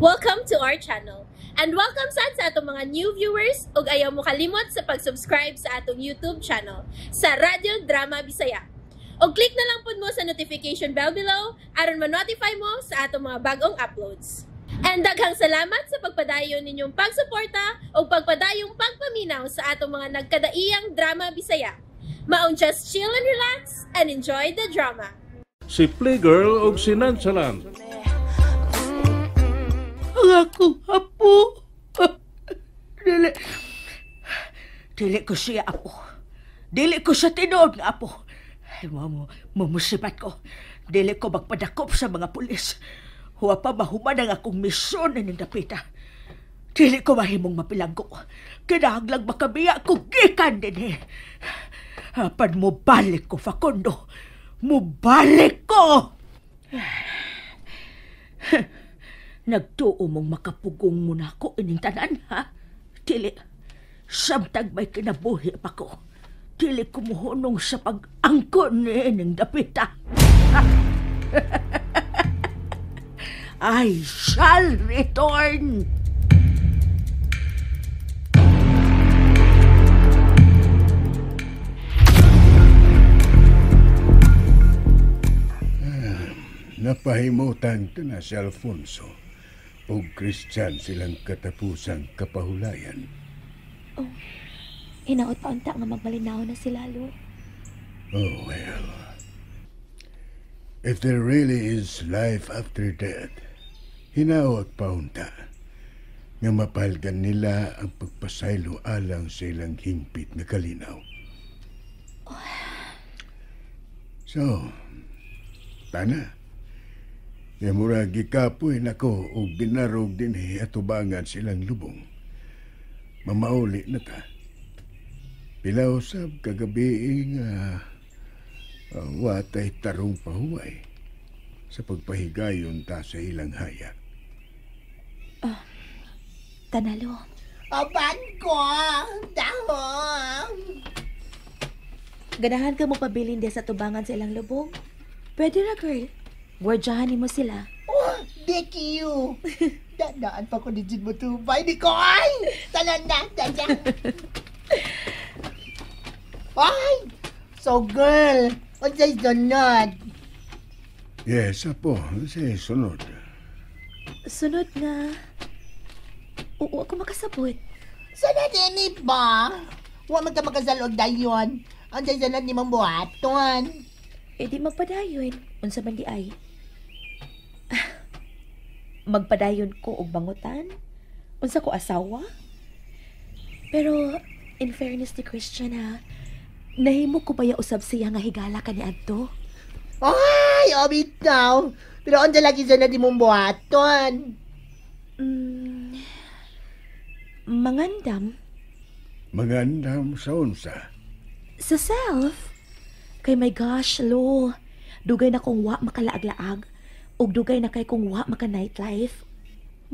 Welcome to our channel. And welcome sad sa atong mga new viewers ug ayaw mo kalimot sa pag-subscribe sa atong YouTube channel sa Radyo Drama Bisaya. Og click na lang pud mo sa notification bell below aron ma-notify mo sa atong mga bagong uploads. And daghang salamat sa pagpadayon ninyong pagsuporta ug pagpadayong pagpaminaw sa atong mga nagkadaiyang drama Bisaya. Maong just chill and relax and enjoy the drama. Si Playgirl og si Nonchalant. Ang akong apo. Dili. Dili ko siya apo. Dili ko sa tinuod nga apo. Ay, mamusibat ko. Dili ko magpadakop sa mga pulis. Huwa pa mahuman ang akong misyon ng dapita. Dili ko mahimong mapilanggo. Kinahanglang makabiya ko gikan din eh. Apan mubalik ko, Facundo. Mubalik ko! Nagtuo mong makapugong muna ko ining tanan, ha? Dili, samtag may kinabuhi pa ko. Dili kumuhunong sa pag-angkon ining dapita. I shall return! Napahimutan ka na si Alfonso o Christian silang katapusang kapahulayan. Oh, hinaot pa unta nga magmalinaw na sila, Lo. Oh, well. If there really is life after death, hinaot pa unta nga mapalgan nila ang pagpasaylo alang sa ilang hingpit na kalinaw. Oh. So, tana. Murag gikapoy nako og binarog dinhi atubangan silang lubong. Mamauli na ta. Pila usab kagabi nga watay tarong pahuway sa pagpahigayon ta sa ilang haya. Tanalo. Aban ko! Dahong! Ganahan ka mo pabilin di sa tubangan sa ilang lubong? Pwede ra, girl. Gwardyahan mo sila. Oh, thank you. Dadaan pa ko ni Jin mo tubay. Di ko ay! Tanan na, tanan. Ay! So girl, unsay sunod? Yes, apo. Unsay sunod? Sunod nga. Oo, ako makasabot. Sunod ini ba? Wa man ka makasalog dayon. Unsay sunod ni mong buhaton? Eh di magpadayon. Unsa man di ay? Magpadayon ko og bangutan? Unsa ko asawa? Pero in fairness ni Christian ha, nahimo ko baya usab siya nga higala ka ni adto? Ay, obitaw. Pero unsa lagi sunod ni mong buhaton? Mangandam. Mangandam sa unsa? Sa self. Kay my gosh, lo. Dugay na kong wa makalaag-laag. Ug dugay na kay kong wa maka nightlife.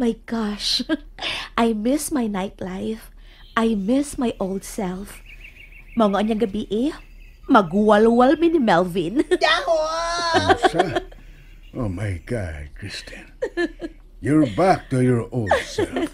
My gosh. I miss my nightlife. I miss my old self. Mga anyang gabi eh, magwalwal mi ni Melvin. Dahon! Oh my God, Kristen. You're back to your old self.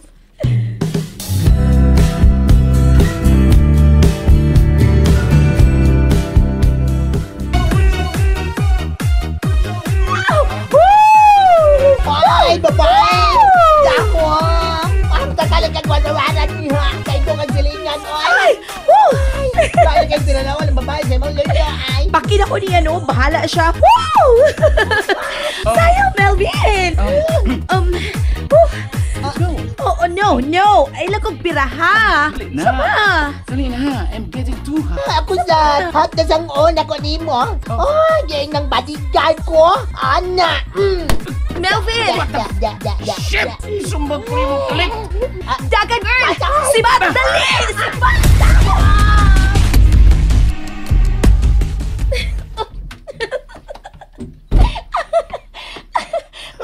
Ay, babae! Dahon! Ang talagang walawaran niya. Kay kong ang silingan, oy! Ay! Kaya kay sinalawan ng babae sa imong luyo, ay! Pakin ako niya, no? Bahala siya. Woo! Sayang, Melvin! Let's go. Oh, no, no! Ay, lang kong piraha! Dali na. Sama! Dali na! I'm getting too hot. Ako sa hot na sang on ako nimo. Oh, gain ng bodyguard ko. Ana! Melvin! Shit! Sumbag ko yung ulit! Dagan, girl! Sibat! Dali! Sibat!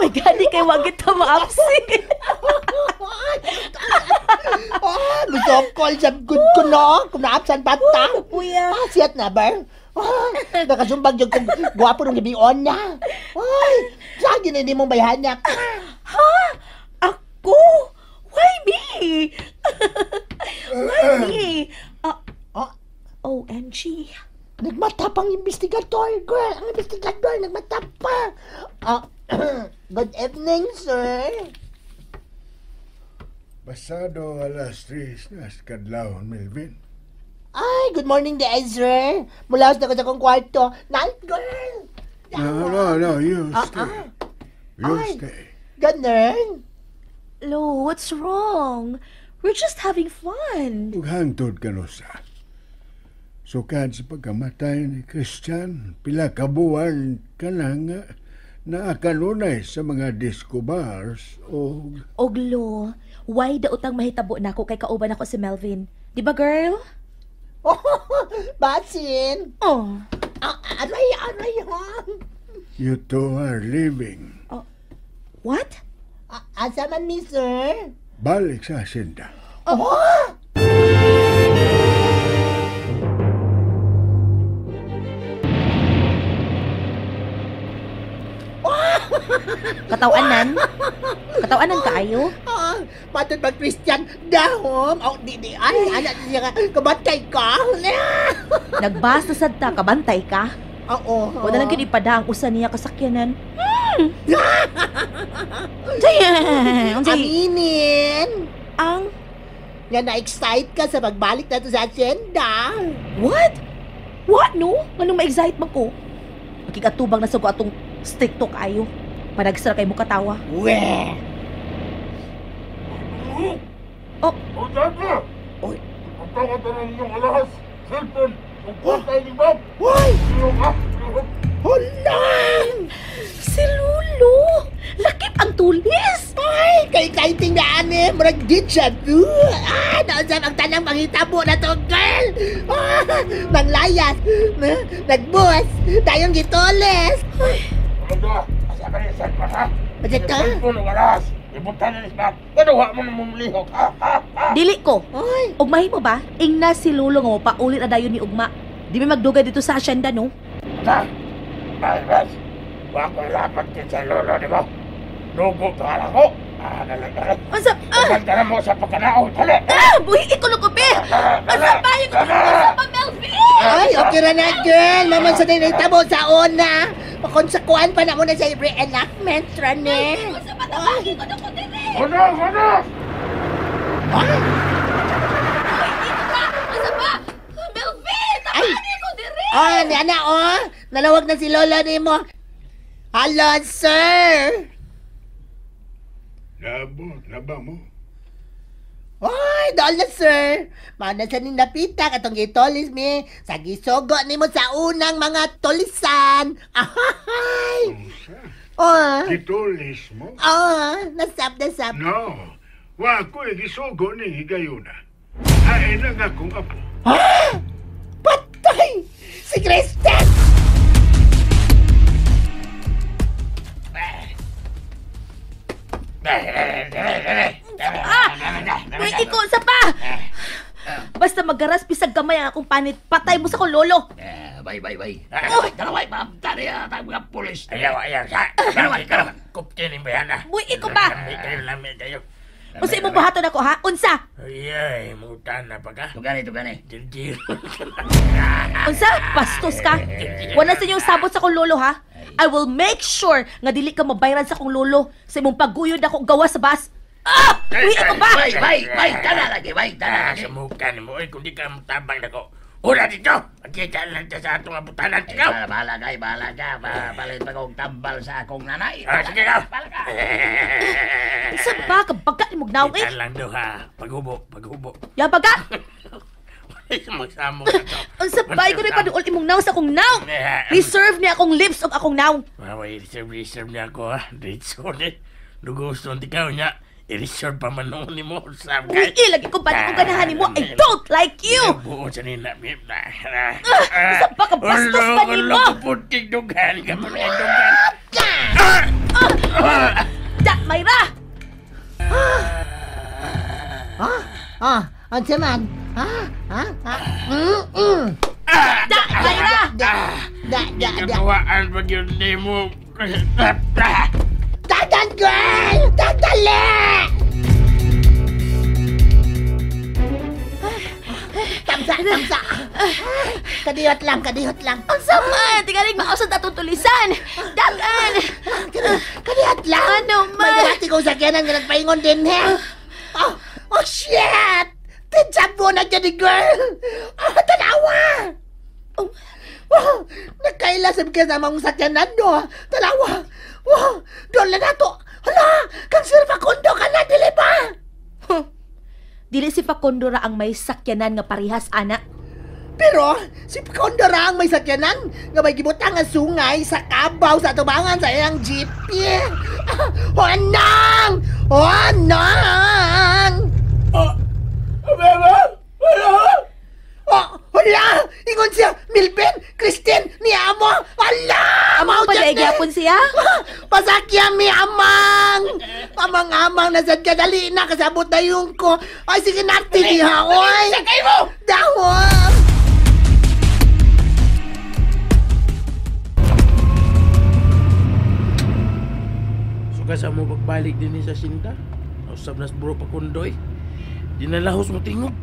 My God, di kayo wag ito maapsi. Oh, musokol sa good ko, no? Kung naapsan bata. Kuya. Siyat na ba? Nakasumbag yung kung gwapo ng gabi on na. Ay, saan ginindi mong bayhanyak? Ha? OMG. Nagmatapang investigador, girl. Ang investigador, nagmatapang. Good evening, sir. Pasado 3:00 na sa kadlawon, Melvin. Ay, good morning, day, sir. Mula sa akong kwarto. Night, girl. No, you stay. You stay. Ganun. Lo, what's wrong? We're just having fun. Ug hangtod ka no sa. Sukad sa pagkamatay ni Christian, pila ka buwan ka lang naakanunay sa mga disco bars o... Og lo, why daotang mahitabo na ako kay kauban ako si Melvin? Di ba, girl? Oh, basin. Oh. Aray, aray, ha? You two are leaving. Oh, what? Asa man mi, sir? Balik sa asyenda. Oh! Katawanan? Katawanan kaayo? Matod ba, Christian? Dahom? Oh, di, di. Ay, anak niya ka. Kabantay ka? Nagbasta sad ta, kabantay ka? Oo. Wala lang kinipada ang usa niya kasakyanan. Damn! Aminin! Ang? Nga na-excite ka sa pagbalik na to sa asyenda. What? What, no? Anong ma-excite man ko? Makikatubang na sa ko atong stricto kaayo. Panagsara kay mo katawa. Weh! Oh! Oh, Dada! Oy! Ang tawag na ninyong alahas, cellphone, ang kwarta ni Bob! Hoy! Hala! Si Lolo! Lakip ang tulis! Ay! Kay-exciting na ani! Murag deja vu! Ah! Nausap ang tanang panghitabo na to, girl! Ah! Nanglayas! Nagbuwas! Tayong gitulis! Ay! Ano? Asa ba rin cellphone, ha? Bakit ka? Cellphone ang alahas! Ibuntan na ni Bob! Kaduha mo na mong lihok, ha? Dili ko! Ay! Ugmahin mo ba? Ingna si Lolo nga mapaulit na dayon ni Ugma. Di may magdugay dito sa asyenda, no? Ta! Bas, bas! Huwag ko lapat din sa lolo, di ba? Lugo pa lang ko! Ah, dali, dali! Unsa? Pagdala mo sa pagkanaon, dali! Ah! Buhi ko lang ko, be! Unsa ba? Unsa pa, Melvin? Ay, okay ra na, girl! Maman sa din tabo sa una! Makonsakuan pa na muna sa reenactment, rane! Unsa pa tabagi ko na ko, dire! Ano? Ano? Ay! Unsa pa? Melvin! Tabagi ko, dire! Oh, ni ana, oh! Nalawag na si lolo ni mo. Hello, sir! Naabot na ba mo? Ay, dool na, sir. Mauna sa ning napita katong gitulis mi. Sa gisugo ni mo sa unang mga tulisan. Ahay! Oh. Gitulis mo? Oh, nasap, nasap. No, wa ko'y gisugo ning higayuna. Ay lang akong apo. Ha? Patay! Si Kristen! Ah! Uy, ikaw, isa pa! Basta magaras bisag gamay ang akong panit, patay mo sa akong lolo. Bye, bye, bye. Ay, dalaway, ma'am. Tari, tayo mga pulis. Ayaw, ayaw. Dalaway, dalaway. Kuptinin ba yan, ah? Uy, ikaw ba? Lami kayo. Unsa imong buhaton ako, ha? Unsa? Ay, mutan na pa ka. Tugani, tugani. Unsa? Bastos ka? Wala sa inyong sabot sa akong lolo, ha? I will make sure nga dili ka mabayran sa akong lolo sa imong pagguyod ako gawa sa bus. Ah! Uy, ako ba? Bay, bay, bay, tara lagi, bay, tara lagi. Sa mukha ni mo, kung di ka matabang nako. Una dito! Magkita lang sa atong abutanan. Ikaw! Bahala ka, bahala ka. Palit pa kong tambal sa akong nanay. Sige ka! Bahala ka! Sa ba? Kabaga ni Mugnaw, eh! Kita lang do, ha? Paghubo, paghubo. Yabaga! Magsamo ka to. Ang sabay ko na ipaduol imong naw sa akong naw! Reserve niya akong lips o akong naw! Maway, reserve niya ako, ha? Diretso, eh. Luguson, ikaw niya. I-reserve pa man noon ni mo. Uy, lagi ko ba kung ganahan ni mo? I don't like you! Buo sa nina. Isa ba ka bastos pa ni mo? Puting dugan ka, puting dugan. Da, Mayra! Ang saman? Da, Mayra! Da, da, da. Katuwaan pag yun ni mo. Dadan, girl! Dadali! Tamsa, tamsa! Kadiyot lang, kadiyot lang. Ang sama! Tingaling mausad atong tulisan! Dagan! Kadiyot lang! Ano man? May dati kong sakyanan nga nagpaingon din, he? Oh, oh shit! Tinsabo na dyan ni girl! Oh, tanawa! Oh. Oh, nagkaila sa bigkas na mga sakyanan, no? Tanawa! Oh, doon na nato! Hala! Kang Sir Facundo ka na, dili ba? Huh. Dili si Facundo ra ang may sakyanan nga parihas, ana. Pero, si Facundo ra ang may sakyanan nga may gibutang nga sungay sa kabaw sa tubangan sa iyang jeep. Yeah. Oh, anang! Oh, anang! Oh, oh, hala! Ingon siya, Milben, Christine, ni amo! Hala! Amang padaegyapon siya? Pasakya mi, amang! Amang-amang, nasad ka, dali na, kasabot na yung ko. Ay, sige, nati diha, oy! Sakay mo! Dahon! Suka sa mo pagbalik din sa Sinta. Usab nas bro pakundoy. Di na lahos mo tingog.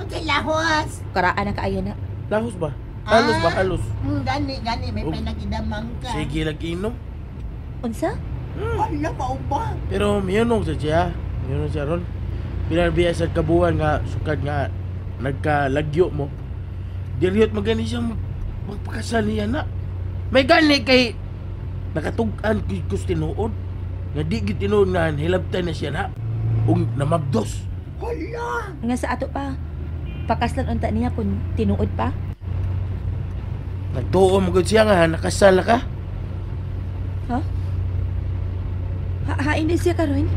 Okay, lahos. Karaan na kaayo na. Lahos ba? Halos ba? Halos. Gani, gani. May pinagidamang ka. Sige, lagi-inom. Unsa? Wala, mauba. Pero miyunong sa siya. Miyunong siya ron. Pinarbiya sa kabuhan nga, sukad nga, nagkalagyo mo. Diriyot magani siya magpakasal niya na. May gani kay nakatug-an kus tinuod. Nga di gid tinuod nga hilabtan na siya na. Ug namabdos. Hala! Nga sa ato pa. Pakaslan unta niya kung tinuod pa. Nagtuo mo gud siya nga nakasal ka. Ha? Hain din siya karon?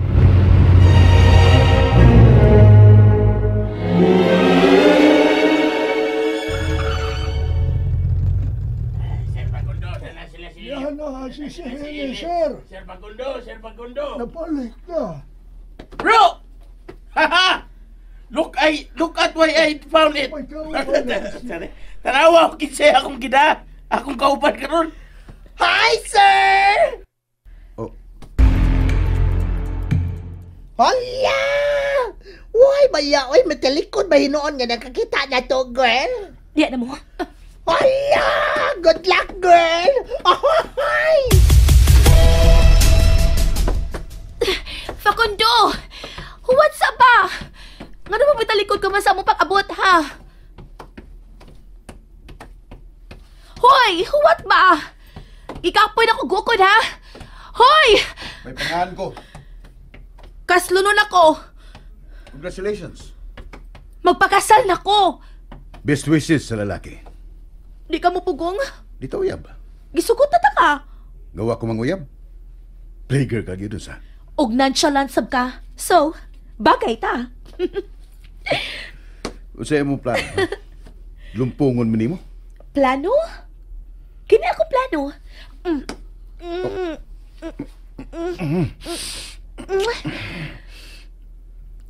Sir Facundo, sana sila sila. Yan na, si Sir. Sir Facundo, Sir Facundo. Napalik na. Bro! Haha! Look at why I found it. Tanawa ko kinsay akong gida. Akong kauban karon. Hi, sir! Oh. Hala! Uy, baya, uy, matalikod ba hinuon nga nakakita na to, girl? Diya na mo. Hala! Good luck, girl! Ay! Facundo! What's up ba? Nga naman matalikod ka man sa among pag-abot, ha? Hoy! What ba? Ikapoy na ko gukod, ha? Hoy! May pangalan ko. Kaslunon ako. Congratulations. Magpakasal na ko. Best wishes sa lalaki. Di ka mo pugong? Dito uyab. Gisugot na ta ka. Gawa ko manguyab. Playgirl ka gyud sa. Og nonchalant sab ka. So, bagay ta. Unsay imong plano? Lumpungon mi nimo? Plano? Kini ako plano.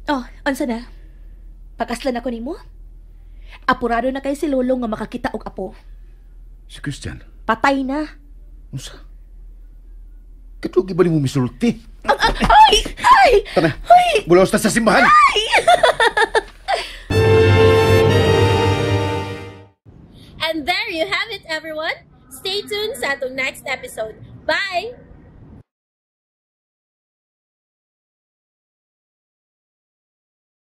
Oh, unsa na? Pakaslan ako nimo? Apurado na kay si Lolo nga makakita og apo. Si Christian? Patay na. Unsa? Katugi ba nimo misulti? Ay! Ay! Tara, bulaos ta sa simbahan! Ay! And there you have it, everyone. Stay tuned sa atong next episode. Bye!